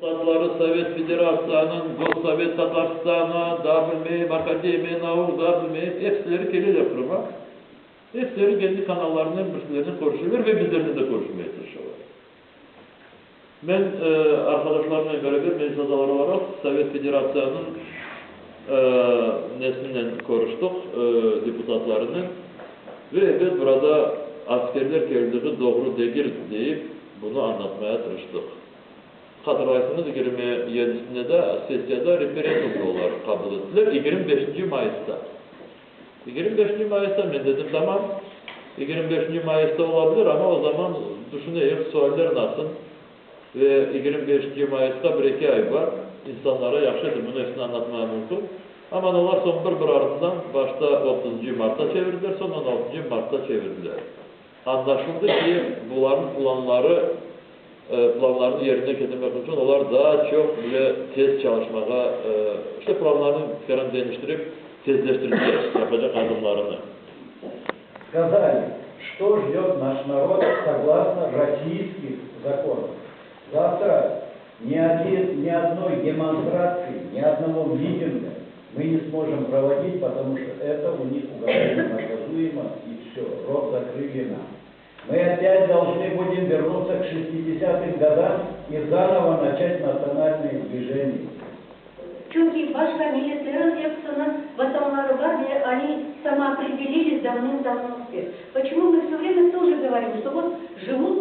Депутатları Sovet Federatsiyanıñ, Госсовет Tatarstana, da bilmeyim, Академия наук, da bilmeyim, epsileri keleler Qırımğa. Epsileri kendi kanallarınen birisilerinen körüşeler ve bizlernen de körüşmege tırışalar. Men arqadaşlarımnen beraber Meclis azaları olaraq Sovet Federatsiyanıñ nesinen körüştik, deputatlarınen ve ebet burada askerler keldigi doğru degil deyip bunı añlatmaya tırıştıq. Hatırlaysıñız, 27-sinde de sessiyada referendumnı olar qabul ettiler, 25-nci mayısta. 25-nci mayısta men dedim, tamam, 25-nci mayısta ola bilir, amma o zaman tüşüneyik, sualler nasıl ve 25-nci mayısqa bir-eki ay bar, insanlara yahşı etip bunı epsini añlatmağa mümkün. Aman olar soñ bir-bir artından başta 30-ncı martta çevirdiler, soñ 16-ncı martta çevirdiler. Añlaşıldı ki, bularnıñ planları, planlarını yerine ketirmek içün olar daa çoq bile tez çalışmağa, işte planlarını ferân deñiştirip, tezleştirdiler yapacaq adımlarını. Сказали, что ждет наш народ согласно российских законов. Завтра ни одной демонстрации, ни одного митинга мы не сможем проводить, потому что это у них уголовно наказуемо, и все, рот закрыли нам. Мы опять должны будем вернуться к 60-м годам и заново начать национальные движения. Çünki başqa milletlerin hepsiniñ vatanları bar ve они самоопределились давным-давно все. Почему мы все время тоже говорим, что вот живут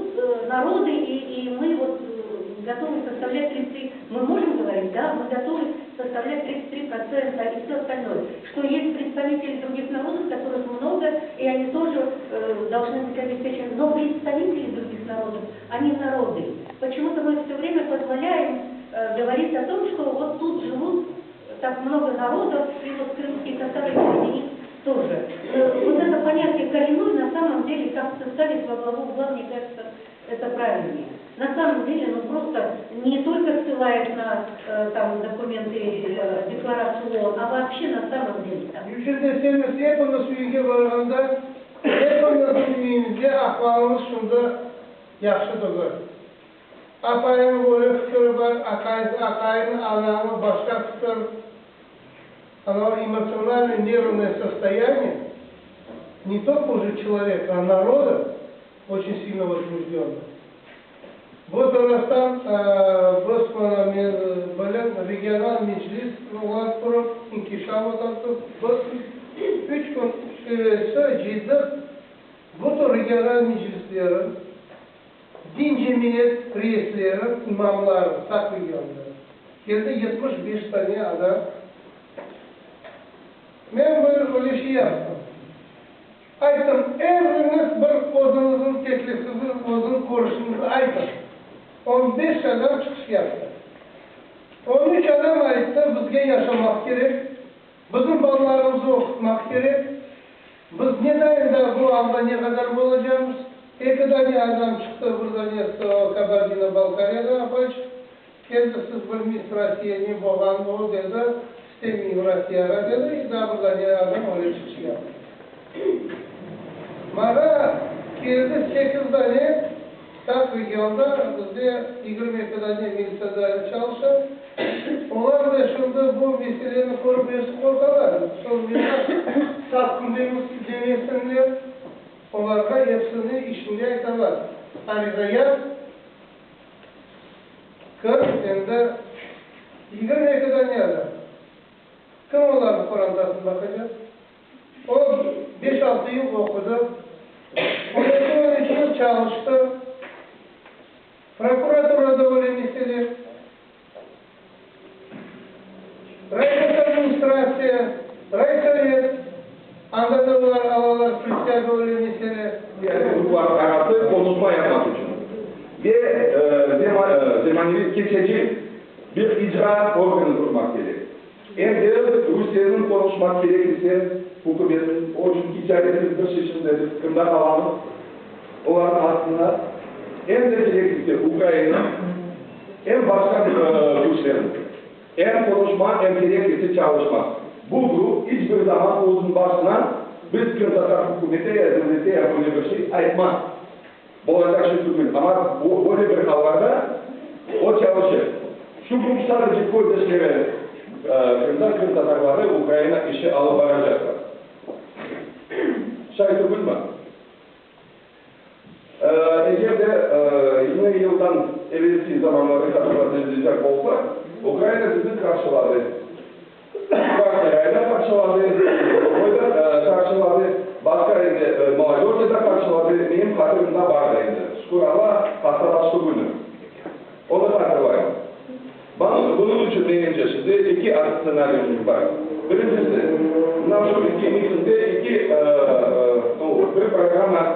народы, и мы вот готовы составлять 33, мы можем говорить, да, мы готовы составлять 33% и все остальное. Что есть представители других народов, которых много, и они тоже должны быть обеспечены. Но представители других народов, они народы. Почему-то мы все время позволяем говорить о том, что вот тут живут так много народов, и вот крымские татары среди них тоже. Вот это понятие «коренной» на самом деле как-то ставить во главу угла, мне кажется, это правильнее. На самом деле, ну просто не только ссылаясь на там, документы, декларацию ООН, а вообще на самом деле так. Niçün deseñiz, epimiz üyge barğanda, epimizniñ üyümizde ahvalımız şunda yahşı tügül. Apayımnıñ öyle fikiri bar, aqayımnıñ, anamnıñ başqa fikir. Оно эмоциональное, нервное состояние не только уже человека, а народа очень сильно возбужденно. Bu taraftan biz mına men bilem, regional meclis olar qurıp, inkişaf etip, biz 3 kün evelsi cıydıq bütün regional meclisleri, din cemiyet reisleri, imamları Saq regionda. Keldi 75 tane adam. Men bir öyle şey yaptım. Ayttım, er biriñiz bir özüñizniñ teklifiñizni, özüniñ körüşiñizni aytıñ. 15 adam çıqış yaptı. 13 adam ayttı, bizge yaşamaq kerek, bizim balalarımıznı oqutmaq kerek, biz ne da bu alda ne qadar olacaqmız. Eki dane adam çıqtı, bir danesi Kabardino-Balkariyada apay çıqtı. Keldi, siz bilmeysiz Rossiya ne bolğan o dedi, istemeyim Rossiyağa dedi, и daa bir dane adam öyle çıqış yaptı. Maña keldi 8 dane Saq regionda bizde 22 dane militsioner çalışa. Olar da şimdi bu meseleni körip episi qorqalar. Soñ satqın demesinler, olarğa epsini işinde aytalar. Ariza yaz, kir, endi 22 dane adam. Kim olarnıñ qorantasını baqacaq? O 5-6 yıl oqudı. 12-13 yıl çalıştı. Prokuraturada öyle mesele. Райадминистрация, райсовет, anda da olar alalar присягу öyle mesele. Yani gruplar arası konuşma yapmak için. Ve zemanevi keçici bir icra organı kurmak gerek. Hem de Rusya'nın konuşmak gerekirse hükümetin, o çünkü çaresiz bir şekilde biz Kırım'da kalalım, onların aslında hem de gerekirse Ukrayna hem başka bir güçlerin hem konuşma hem gerekirse çalışma. Bu grup hiçbir zaman uzun başına biz Kırım Tatar hükümeti ya devleti ya böyle bir şey aytmaz. Olacak şey tügül. Ama bu, böyle bir hallarda o çalışır. Şu grup sadece köydeşleri Qırımda Qırım Tatarları Ukraina işi alıp baracaqlar. Şay tügül mi? Eger de 20 yıldan evelsi zamanları hatırlatacaq olsaq, Ukraina bizni qarşıladı. Bağçasarayda qarşıladı, qarşıladı, başqa endi Molodöjnıda qarşıladı, menim hatırımda bar da endi. Şükür Alla, hastalaştı künü. Onı hatırlayım. Bunıñ içün menimce şimdi eki stsenariyimiz bar. Birincisi, mına şu eki mitingde eki, ну, bir programma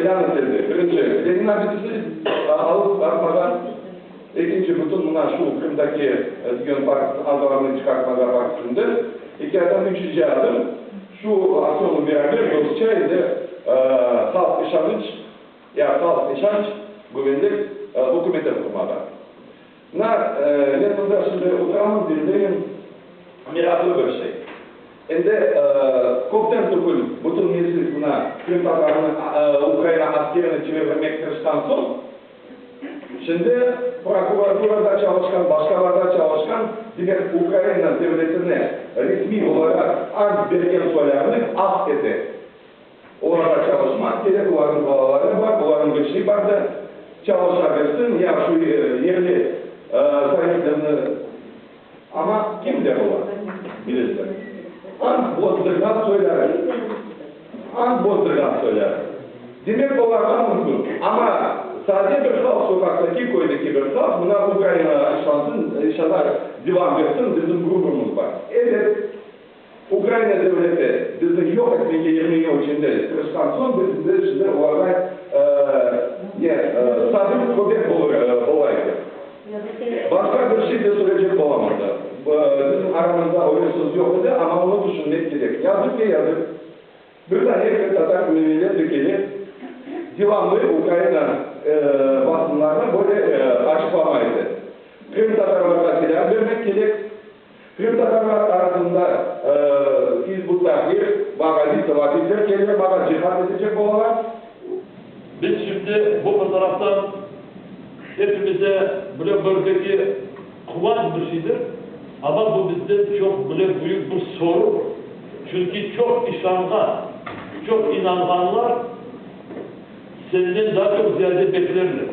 ilân etildi. Birinci, Lenin abidesi alıp atmağa, ekinci, bütün mına şu Qırımdaki degen park adlarını çıqartmağa partisinden. Eki adım, üçünci adım, şu Aksönovla beraber dostça endi halq işanıç, ya halq işanç, güvenlik ükümeti qurmağa. Mına, men mında şimdi oturamın, diñleyim, meraqlı bir şey. Endi köpten tügül bütün Meclis mına qırımtatarını Ukraina askerine çevirmek tırışqan soñ, şimdi prokuraturada çalışqan, başqalarda çalışqan, demek Ukraina devletine resmiy olaraq ant bergen soylarını af ete. Olarğa çalışmaq kerek, olarnıñ balaları bar, olarnıñ bir şey bar da, çalışa bersin, ya şu yerli saiplerni, amma kimler olar, bilesizler? Ant bozdırğan soyları. Ant bozdırğan soyları. Demek olarğa mümkün. Amma sade bir halq, soqaqtaki, köydeki bir halq, mına Ukraina işansın, işanar, devam bersin, bizim gururımız bar. Ebet, Ukraina devleti bizni yoq etmege 20 yıl içinde tırışqan soñ, biz de şimdi olarğa ne, sadıq köbek olayıq. Başqa bir şey de söyleycek olamam da. Bizim aramızda öyle söz yoq edi, amma onı tüşünmek kerek. Yazıq ki, yazıq. Bir dane qırımtatar milletvekili devamlı Ukraina basınlarına böyle açıqlama ete. Qırımtatarlarğa silâ bermek kerek. Qırımtatarlar arasında Hizb ut-Tahrir, vahhabi, salafitler kele, maña cihad etecek olalar. Biz şimdi bu bir taraftan hepimize böyle bölgedeki quvanç bir şeydir, amma bu bizden çoq böyle büyük bir sorun. Çünki çoq işanğan, çoq inanğanlar senden daa çoq ziyade beklerler.